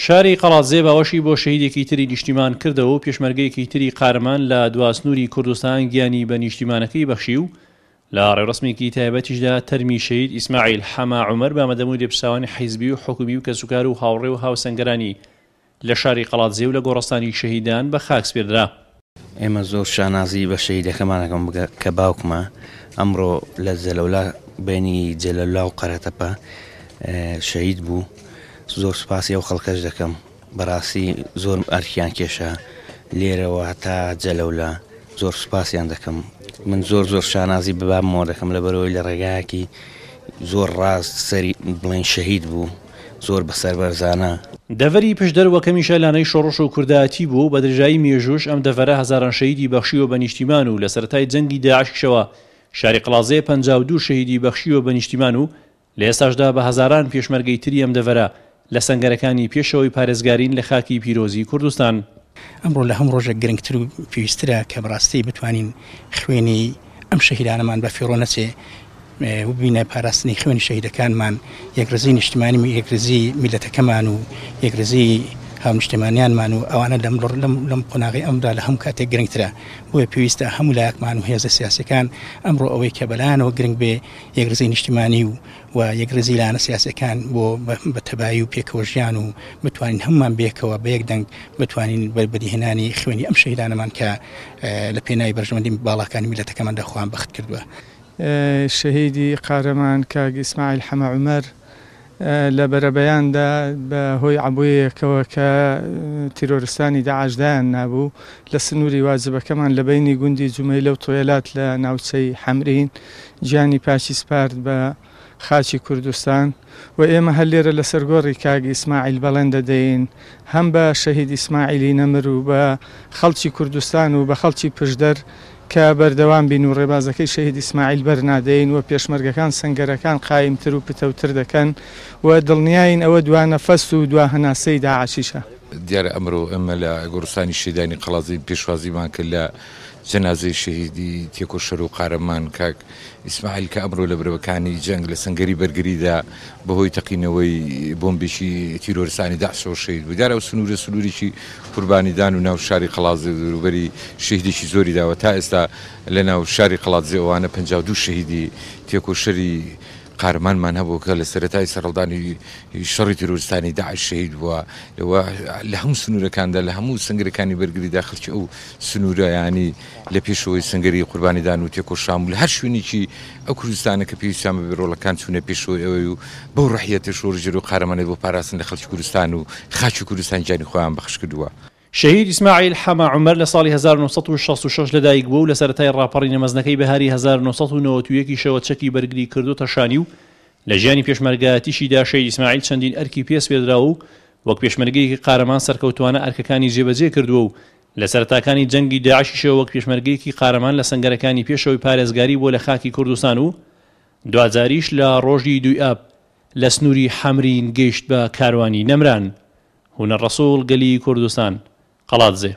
شاری قەڵادزێ باوەشی بۆ شەهیدێکی تری نیشتیمان کردەوە و پێشمەرگەیەکی تری قارەمان لە دوا سنووری کوردستان گیانی بە نیشتیمانەکەی بەخشی و لە ڕێوڕەسمێکی تایبەتیشدا تەرمی شەهید ئیسماعیل حەمە عومەر بە مەدەمووی لێپرسراوانی حیزبی و حکومی و کەسوکار و هاوڕێ و هاوسەنگەرانی لە شاری قەڵادزێ و لە گۆڕستانی شەهیدان بە خاک سپێردرا. ئێمە زۆر شانازی بە شەهیدەکەمان ئەکەم کە باوکمە ئەمڕۆ لە جەلەولا بەینی جەلەولا و قەرەتەپە شەهید بوو زۆر سوپاسی ئەو خەڵکەش دەکەم بەڕاستی زۆر ئەرکیان کێشا لێرەوە هەتا جەلەولا زۆر سوپاسیان دەکەم من زۆر زۆر شانازی بە بابمەوە دەکەم لەبەرەوەی لە ڕێگایەکی زۆر ڕاست سەری بڵێن شەهید بوو زۆر بە سەربەرزانە. دەڤەری پشدەر وەک هەمیشە لانەی شۆڕش و کوردایەتی بووە و بە درێژایی مێژووش ئەم دەڤەرە هەزاران شەهیدی بەخشیوە بە نیشتیمان و لە سەرەتای جەنگی داعشیشەوە شاری قەڵادزێ 52 شەهیدی بەخشیوە بە نیشتیمان و لە ئێستاشدا بە هەزاران پێشمەرگەی تری ئەم دەڤەرە لە سەنگەرەکانی پێشەوەی پارێزگارین لە خاکی پیرۆزی کوردستان. ئەمڕۆ لە هەموو ڕۆژێک گرنگتر و پێویستترە کە بەڕاستی بتوانین خوێنی ئەم شەهیدانەمان بە فیڕۆ نەچێ و ببینە پاراستنی خوێنی شەهیدەکانمان، یەکڕیزی نیشتمانی و یەکڕیزی میللەتەکەمان و یەکڕیزی هاونیشتیمانیانمان و ئەوانە لەم لەم قۆناغەی ئەمدا لە هەموو کاتێک گرنگترە. بۆیە پێویستە هەموو لایەکمان و هێزە سیاسیەکان ئەمڕۆ ئەوەی کە بەلایانەوە گرنگ بێ یەکڕیزی نیشتیمانی و و یەکڕیزی لایەنە سیاسیەکان بۆ بە تەبایی و پێکەوە ژیان و بتوانین هەموومان بەیەکەوە بە یەک دەنگ بتوانین بە بەدیهێنانی خوێنی ئەم شەهیدانەمان کە لە پێناوی بەرژەوەندی باڵاکانی میللەتەکەماندا خۆیان بەخت کردووە. شەهیدی قارەمان کاک ئیسماعیل حەمە عومەر لە بەرەبەیاندا بە هۆی عەبۆیەکەوە کە تیرۆرستانی داعش دایان نابوو لە سنووری واجبەکەمان لە بەینی گوندی جومەیلە و تۆیەلات لە ناوچەی حەمرین گیانی پاکی سپارد بە خاکی کوردستان و ئێمە هەر لێرە لەسەر گۆڕی کاک ئیسماعیل بەڵێن دەدەین هەم بە شەهید ئیسماعیلی نەمر و بە خەڵکی کوردستان و بە خەڵکی پشدەر کە بەردەوام بین و ڕێبازەکەی شەهید ئیسماعیل بەرنادەین و پێشمەرگەکان سەنگەرەکان قایمتر و پتەوتر دەکەن و دڵنیاین ئەوە دوا نەفەس و دوا هەناسەی داعشیشە. دیارە ئەمرۆ ئێمە لە گۆڕستانی شەهیدانی قەڵادزێ پێشوازیمان کرد لە جەنازەی شەهیدی تێکۆشەر و قارەمان کاک ئیسماعیل کە ئەمرۆ لە برەوەکانی جەنگ لە سەنگەری بەرگریدا بەهۆی تەقینەوەی بۆمبێکی تیرۆرستانی داعشەوە شەهید بوو. دیارە ئەو سنوورە سنوورێکی قوربانیدان و ناو شاری قەڵادزێ و دەوروبەری شەهیدێکی زۆری داوە. تا ئێستا لە ناو شاری قەڵادزێ ئەوانە 52 شەهیدی تێکۆشەری قارەمانمان هەبوو کە لە سەرەتای سەرهەڵدانی شەڕی تیرۆرستانی داعش شەهید بووە و لە هەموو سنوورەکاندا لە هەموو سەنگەرەکانی بەرگریدا خەڵکی ئەو سنوورە یانی لە پێشەوەی سەنگەری قوربانیدان و تێکۆشان بوو لە هەر شوێنێکی ئەو کوردستانە کە پێویستیان بە ڕۆڵەکان چوونە پێشەوەی ئەوەی و بەو ڕەحیەتە شۆڕشگێر و قارەمانەت بۆ پاراستن لە خەڵکی کوردستان و خاکی کوردستان گیانی خۆیان بەخش کردووە. شەهید ئیسماعیل حەمە عومەر لە ساڵی 1966 لەدایک بووە و لە سەرەتای ڕاپەڕینە مەزنەکەی بەهاری 1991 یشەوە چەکی بەرگری کردۆتە شانی و لە ژیانی پێشمەرگایەتیشیدا شەهید ئیسماعیل چەندین ئەرکی پێ سپێردراوە و وەک پێشمەرگەیەکی قارەمان سەرکەوتووانە ئەرکەکانی جێبەجێ کردووە و لە سەرەتاکانی جەنگی داعشیشەوە وەک پێشمەرگەیەکی قارەمان لە سەنگەرەکانی پێشەوەی پارێزگاری بووە لە خاکی کوردستان و دواجاریش لە ڕۆژی دووی ئاب لە سنووری حەمرین گەیشت بە کاروانی نەمران. هونەر ڕەسوڵ، گەلی کوردستان، قەڵادزێ.